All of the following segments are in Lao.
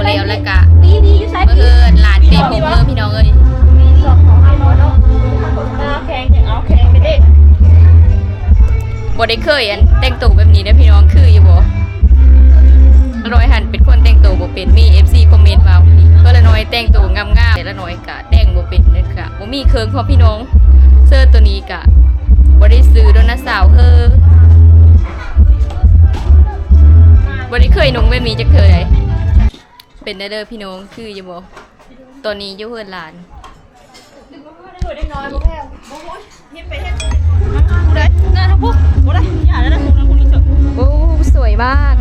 ແລ້ວ ແລ້ວກະມາເຮືອນຫຼານເປັນຫົກມື້ພີ່ນ້ອງເອີຍ. ບໍ່ໄດ້ເຄີຍອັນແຕ່ງໂຕແບບນີ້ເດີພີ່ນ້ອງ ຄືຢູ່ບໍ່? ລະນ້ອຍຫັ້ນເປັນຄົນແຕ່ງໂຕບໍ່ເປັນ ມີເອັຟຊີຄອມເມັນມາ ເພາະລະນ້ອຍແຕ່ງໂຕງາມໆ ແຕ່ລະນ້ອຍກະແຕ່ງບໍ່ເປັນເດີ ກະບໍ່ມີເຄື່ອງພ້ອມພີ່ນ້ອງ. ເຊີດໂຕນີ້ກະບໍ່ໄດ້ຊື້ດອກນະສາວເອີຍ ບໍ່ໄດ້ເຄີຍນຸ່ງແບບນີ້ຈັກເທື່ອໃດ. ເປັນແນວໃດພີ່ນ້ອງ ຄືຢູ່ບໍ່? ຕອນນີ້ຢູ່ເຮືອນຫຼານ ໂອ້ ສວຍມາກ.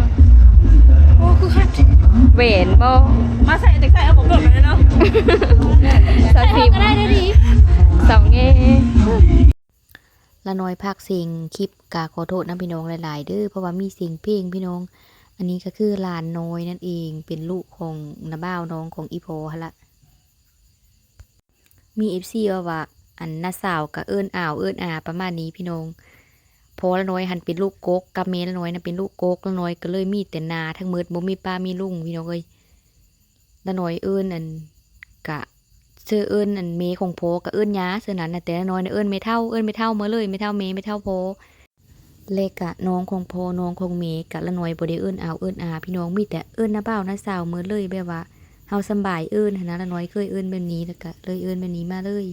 ໂອ້ ຄືຄັກແຫຼະ ແຫວນບໍ່? ມາໃສ່ ຈັກໃສ່ເອົາບໍ່ເກີບມາເນາະ ສາວພິມ ສາວແງ່. ລະນ້ອຍພາກເສັງຄລິບ ກະຂໍໂທດນຳພີ່ນ້ອງຫຼາຍໆເດີ ເພາະວ່າມີເສັງເພງພີ່ນ້ອງ. ອັນນີ້ກະຄືຫຼານນ້ອຍນັ້ນເອງ ເປັນລູກຂອງນ້າບ່າວນ້ອງຂອງອີ່ພໍ່ຫັ້ນລະ. ມີເອັຟຊີເວົ້າວ່າ ອັນນ້າສາວກະເອີ້ນອາວເອີ້ນອາປະມານນີ້ພີ່ນ້ອງ. ພໍ່ລະນ້ອຍຫັ້ນເປັນລູກກົກ ກັບແມ່ລະນ້ອຍນັ້ນເປັນລູກກົກ ລະນ້ອຍກະເລີຍມີແຕ່ນ້າທັງໝົດ ບໍ່ມີປ້າມີລຸງພີ່ນ້ອງເອີຍ. ລະນ້ອຍເອີ້ນອັນ ກະເຊີເອີ້ນອັນແມ່ຂອງພໍ່ກະເອີ້ນຍ່າເທົ່ານັ້ນນະ ແຕ່ລະນ້ອຍນະເອີ້ນແມ່ເຖົ້າ ເອີ້ນແມ່ເຖົ້າໝົດເລີຍ ແມ່ເຖົ້າແມ່ ແມ່ເຖົ້າພໍ່ ແລະກະນ້ອງຂອງພໍ່ນ້ອງຂອງແມ່ ກະລະນ້ອຍບໍ່ໄດ້ເອີ້ນອາວເອີ້ນອາພີ່ນ້ອງ ມີແຕ່ເອີ້ນນ້າບ່າວນ້າສາວໝົດເລີຍ ແບບວ່າເຮົາສຳບາຍເອີ້ນຫັ້ນນະ ລະນ້ອຍເຄີຍເອີ້ນແບບນີ້ ແລ້ວກະເລີຍເອີ້ນແບບນີ້ມາເລີຍ.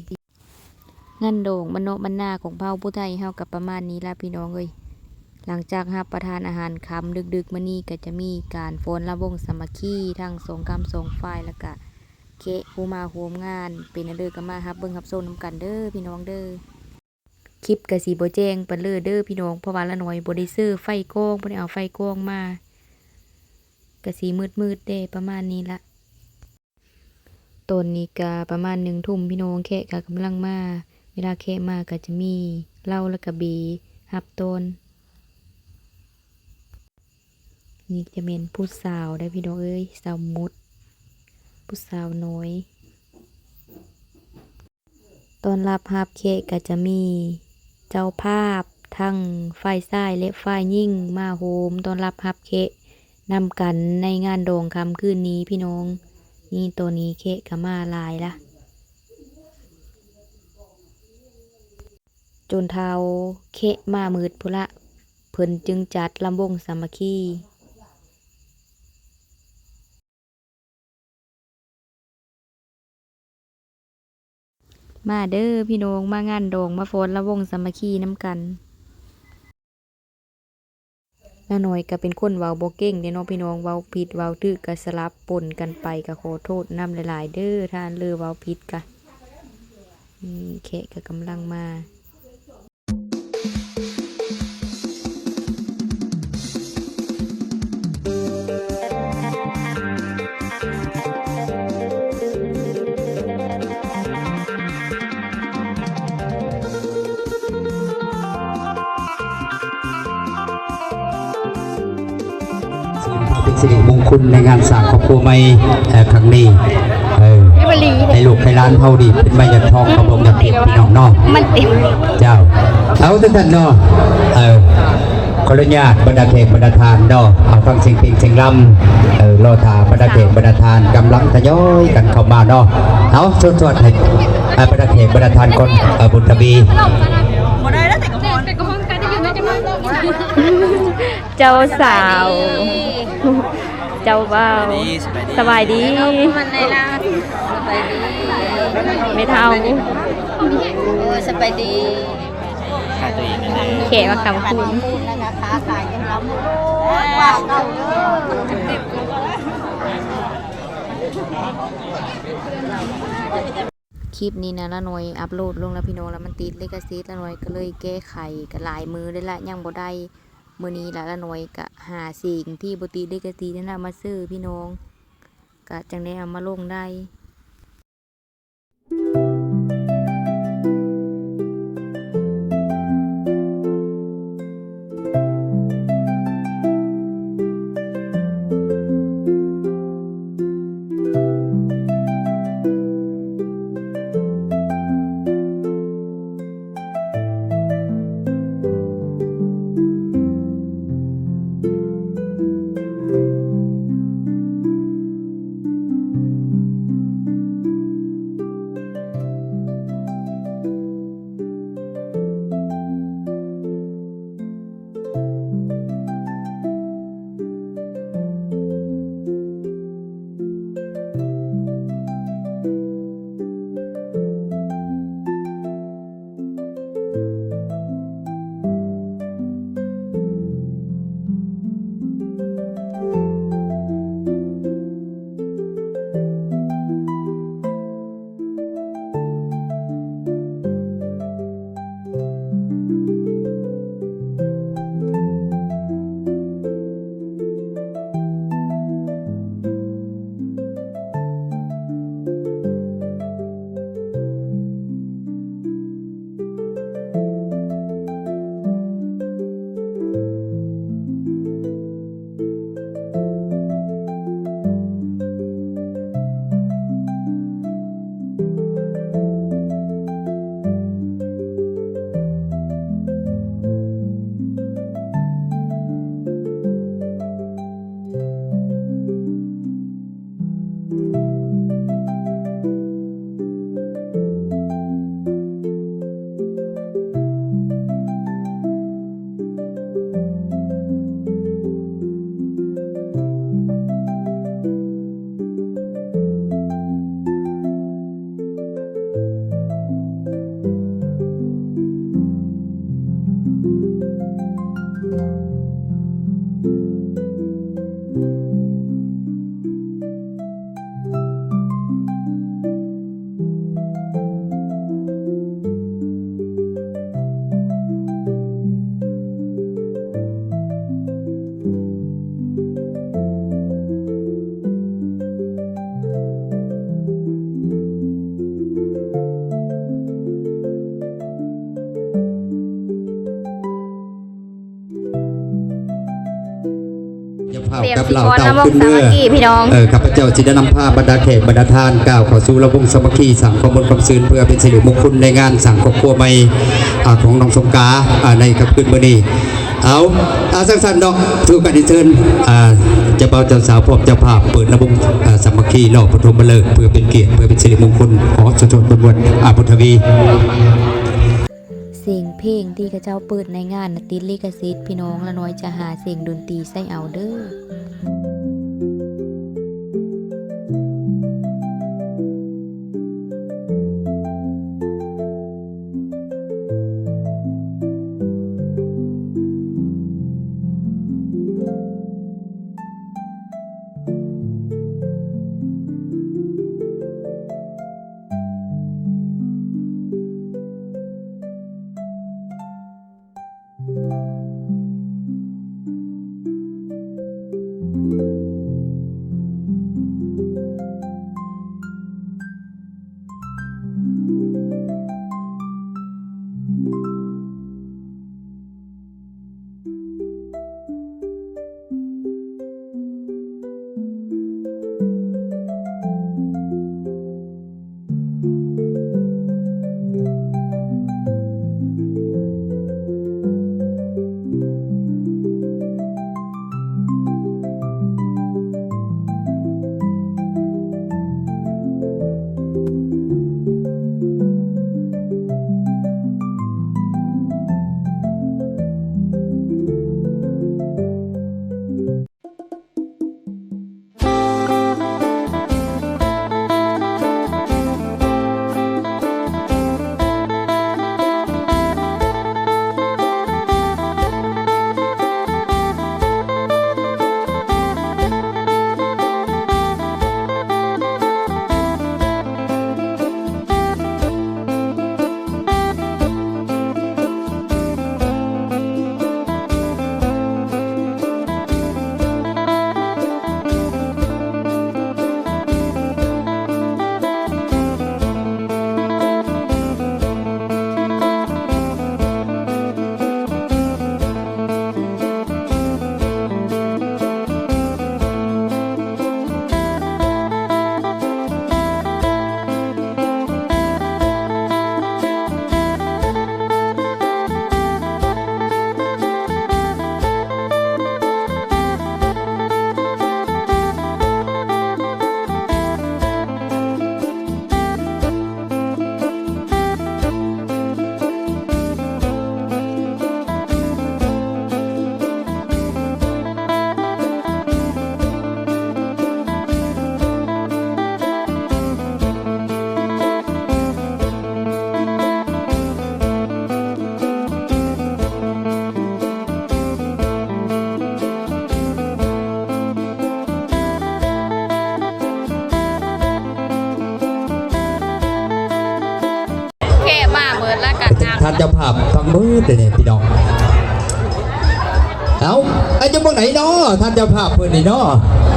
ງານດອງບ້ານນອກບ້ານນາຂອງເຜົ່າຜູ້ໄທເຮົາກະປະມານນີ້ລະພີ່ນ້ອງເອີຍ. ຫຼັງຈາກຮັບປະທານອາຫານຄ່ຳ ດຶກໆມານີ້ກະຈະມີການຟ້ອນລຳວົງສາມັກຄີທັງສອງກ້ຳສອງຝ່າຍ ແລ້ວກະແຂກຜູ້ມາຮ່ວມງານ ເປັນແນວໃດກະມາຮັບເບິ່ງຮັບຊົມນຳກັນເດີພີ່ນ້ອງເດີ. ຄລິບກະຊິບໍ່ແຈ້ງປານເລີເດີພີ່ນ້ອງ ເພາະວ່າລະນ້ອຍບໍ່ໄດ້ເຊີໄຟກ້ອງ ບໍ່ໄດ້ເອົາໄຟກ້ອງມາ ກະຊິມືດໆແດ່ປະມານນີ້ລະ. ຕອນນີ້ກະປະມານໜຶ່ງທຸ່ມພີ່ນ້ອງ ແຂກກະກຳລັງມາ ເວລາແຂກມາກະຈະມີເຫຼົ້າ ແລ້ວກະເບ ຮັບຕ້ອນ. ນີ້ຈະແມ່ນຜູ້ສາວເດີພີ່ນ້ອງເອີຍ ສາວມຸດ ຜູ້ສາວນ້ອຍ. ຕ້ອນຮັບຮັບແຂກກະຈະມີເຈົ້າພາບທັງຝ່າຍຊາຍ ແລະ ຝ່າຍຍິງມາໂຮມຕ້ອນຮັບຮັບແຂກນຳກັນໃນງານດອງຄ່ຳຄືນນີ້ພີ່ນ້ອງ. ນີ້ຕອນນີ້ແຂກກະມາຫຼາຍລະ ຈົນທ້າວແຂກມາມືດພຸ້ນລະ ເພິ່ນຈຶ່ງຈັດລຳວົງສາມັກຄີ. ມາເດີພີ່ນ້ອງ ມາງານດອງ ມາຟ້ອນລຳວົງສາມັກຄີນຳກັນ. ນ້ານ້ອຍກະເປັນຄົນເວົ້າບໍ່ເກັ່ງເດ້ເນາະພີ່ນ້ອງ ເວົ້າຜິດເວົ້າຖືກກະສະຫຼັບປົນກັນໄປ ກະຂໍໂທດນຳຫຼາຍໆເດີ ຖ້າອັນເລີເວົ້າຜິດກະ. ນີ້ແຂກກະກຳລັງມາ. ເປັນສິລິມຸງຄຸນໃນງານສ້າງຄອບຄົວໃໝ່ ເອີ ຄັ້ງນີ້ ເອີ ໃຫ້ລູກໃຫ້ຫຼານເຮົານີ້ເປັນໄມ້ຍອດທອງ ຄຳລົງຍອດເທບ ພີ່ນ້ອງເນາະ ມັນເຕັມ ເຈົ້າ ເອົາຊັ້ນເນາະ ເອີ ຂໍອະນຸຍາດບັນດາແຂກບັນດາທ່ານເນາະ ເອົາຟັງສຽງເພງສຽງລຳ ເອີ ລໍຖ້າບັນດາແຂກບັນດາທ່ານກຳລັງທະຍອຍກັນເຂົ້າມາເນາະ ເອົາ ສວດໆໃຫ້ ເອີ ບັນດາແຂກບັນດາທ່ານກ່ອນ ເອີ ບຸນທະວີ ບໍ່ໄດ້ແລ້ວແຕ່ກະ ເຈົ້າສາວ ເຈົ້າບ່າວ ສະບາຍດີ ສະບາຍດີ ແມ່ເຖົ້າ ໂອ້ຍ ສະບາຍດີ ຂາຍຕົວເອງນັ້ນເດີ ແຂກມາຄຳຄູນ ຄລິບນີ້ນະ ລານ້ອຍອັບໂຫຼດລົງລະພີ່ນ້ອງ ລະມັນຕິດລິຂະສິດ ລານ້ອຍກະເລີຍແກ້ໄຂ ກະຫຼາຍມື້ເລີຍລະ ຍັງບໍ່ໄດ້ ມື້ນີ້ລະ ລານ້ອຍກະຫາເສັງທີ່ບໍ່ຕິດລິຂະສິດຫັ້ນນະມາເຊີພີ່ນ້ອງ ກະຈັ່ງໄດ້ເອົາມາລົງໄດ້. ເຈົ້າພາບກັບລາວເຕົ້າຂຶ້ນເດີ. ເອີ ຂ້າພະເຈົ້າຊິໄດ້ນຳພາບັນດາແຂກບັນດາທ່ານ ກ່າວເຂົ້າສູ່ລຳວົງສາມັກຄີ ສ້າງຄວາມມ່ວນຄວາມຊື່ນ ເພື່ອເປັນສິລິມົງຄຸນໃນງານສ້າງຄອບຄົວໃໝ່ ອາ ຂອງນ້ອງສົງກາ ອາ ໃນຄ່ຳຄືນມື້ນີ້. ເອົາ ອາ ຈັ່ງຊັ້ນເນາະ ຖືການເຊີນ ອາ ເຈົ້າບ່າວເຈົ້າສາວ ພ້ອມເຈົ້າພາບ ເປີດລຳວົງ ອາ ສາມັກຄີ ລອບປະຖົມມະເລີກ ເພື່ອເປັນກຽດ ເພື່ອເປັນສິລິມົງຄຸນ ຂໍສະທ້ອນບຸນວັນ ອາ ບຸນທະວີ. ສຽງເພງທີ່ເຂົາເຈົ້າເປີດໃນງານນະ ຕິດລິຂະສິດພີ່ນ້ອງ ລະນ້ອຍຈະຫາສຽງດົນຕີໃສ່ເອົາເດີ. ແຂກມາເບິດແລ້ວກະງາມ ທ່ານເຈົ້າພາບທັງເບິດເດ້ນີ້ພີ່ນ້ອງ. ເອົ້າ ອາ ຢູ່ເມືອງໃດເນາະ ທ່ານເຈົ້າພາບເພິ່ນນີ້ເນາະ?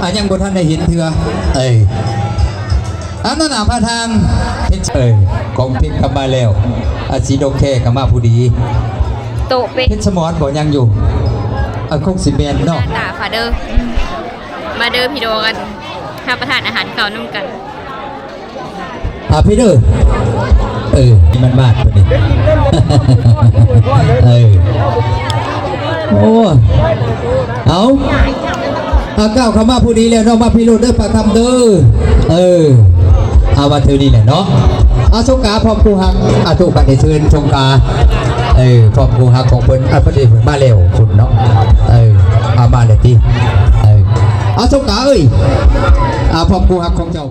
ອາ ຍັງບໍ່ທັນໄດ້ເຫັນເທື່ອ. ເອີ ອັນນັ້ນນະ ປະທານ ເອີ ຂອງພິມກະມາແລ້ວ ອາ ສີດົງແຄກະມາຜູ້ດີ ໂຕະເປັນ ເພັດສະໝອນບໍ່ ຍັງຢູ່? ອາ ຄົງຊິແມ່ນເນາະ ໜ້າຕາພາເດີ. ມາເດີພີ່ນ້ອງ ອັນ ຮັບປະທານອາຫານເຂົ້ານຳກັນ. ພາພີເດີ ເອີ ມັນມາດພໍດີ ເອີ ໂອ້ ເອົາ ອາ ກ້າວເຂົ້າມາຜູ້ດີແລ້ວເນາະ ມາພີໂລດເດີ ປາຄຳເດີ ເອີ ເອົາ ມາເທື່ອນີ້ແຫຼະເນາະ ອາ ສົງກາພ້ອມຄູ່ຮັກ ອາ ໂຕກະໄດ້ເຊີນສົງກາ ເອີ ພ້ອມຄູ່ຮັກຂອງເພິ່ນ ອາ ເພິ່ນໄດ້ມາແລ້ວພຸ້ນເນາະ ເອີ ເອົາ ມາແລ້ວຕິ ເອີ ອາ ສົງກາເອີຍ ອາ ພ້ອມຄູ່ຮັກຂອງເຈົ້າ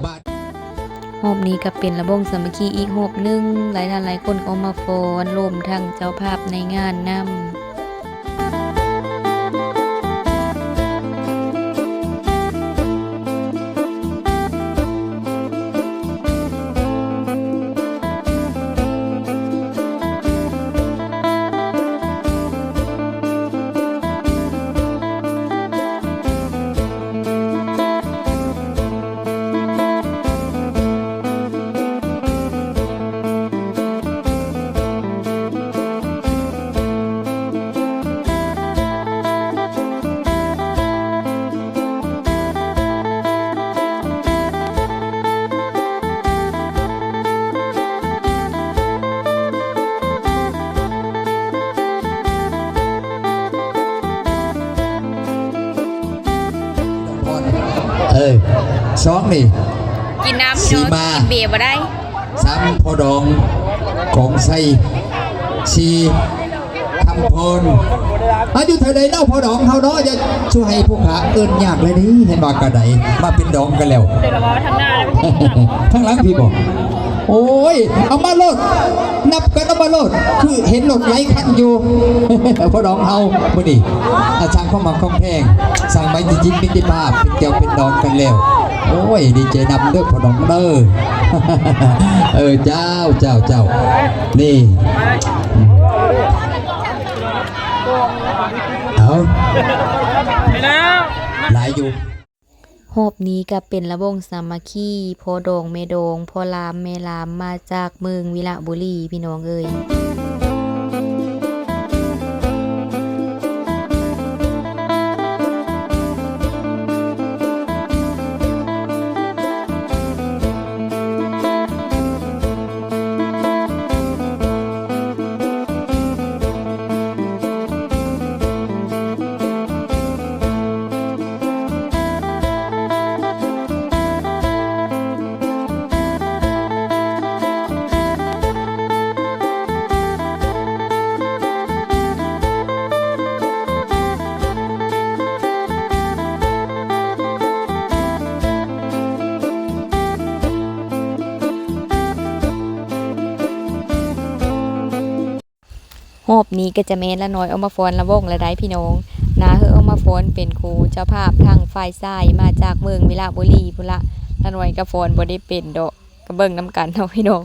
ຮອບນີ້ກະເປັນລຳວົງສາມັກຄີອີກຮອບໜຶ່ງ, ຫຼາຍທ່ານຫຼາຍຄົນກໍມາຟ້ອນ, ລວມທັງເຈົ້າພາບໃນງານນຳ. ເອີ ສອງນີ້ ກິນນ້ຳ ສີ່ ພີ່ນ້ອງ ມາ ກິນເບຍບໍ່ໄດ້ ສາມ ພໍ່ດອງ ກອງໄຊ ສີ່ ຄຳພອນ ອາຍຸເທົ່າໃດເນາະພໍ່ດອງເຮົາເນາະ? ຢ່າ ຊິໃຫ້ຜູ້ຂ້າເອີ້ນຍາກເລີຍນີ້ ເຫັນວ່າກະໄດ ມາເປັນດອງກັນແລ້ວ ທາງຫຼັງພີ້ບໍ? ໂອ້ຍ ເອົາມາໂລດ ນັບກັນເອົາມາໂລດ ຄືເຫັນລົດຫຼາຍຄັນຢູ່ ພໍ່ດອງເຮົາມື້ນີ້ ອາ ສ້າງຄວາມຮັກຄວາມແພງ ສ້າງໄມຕີຈິດມິດຕິພາບ ເປັນແກ້ວເປັນດອງກັນແລ້ວ. ໂອ້ຍ ດີໃຈນຳເດີພໍ່ດອງເດີ. ເອີ ເຈົ້າ ເຈົ້າ ເຈົ້າ ນີ້ ເອົາ ຫຼາຍຢູ່. ຮອບນີ້ກະເປັນລະວົງສາມັກຄີ ພໍ່ດອງແມ່ດອງ ພໍ່ລາມແມ່ລາມ ມາຈາກເມືອງວິລະບູລີ ພີ່ນ້ອງເອີຍ. ຮອບນີ້ກະຈະແມ່ນລະນ້ອຍອອກມາຟ້ອນລະວົງລະໄດ໋ພີ່ນ້ອງ. ນາເຮີອອກມາຟ້ອນເປັນຄູ່ເຈົ້າພາບທາງຝ່າຍຊາຍ ມາຈາກເມືອງວິລະບູລີພຸ້ນລະ. ລະນ້ອຍກະຟ້ອນບໍ່ໄດ້ເປັນດອກ ກະເບິ່ງນຳກັນເນາະພີ່ນ້ອງ.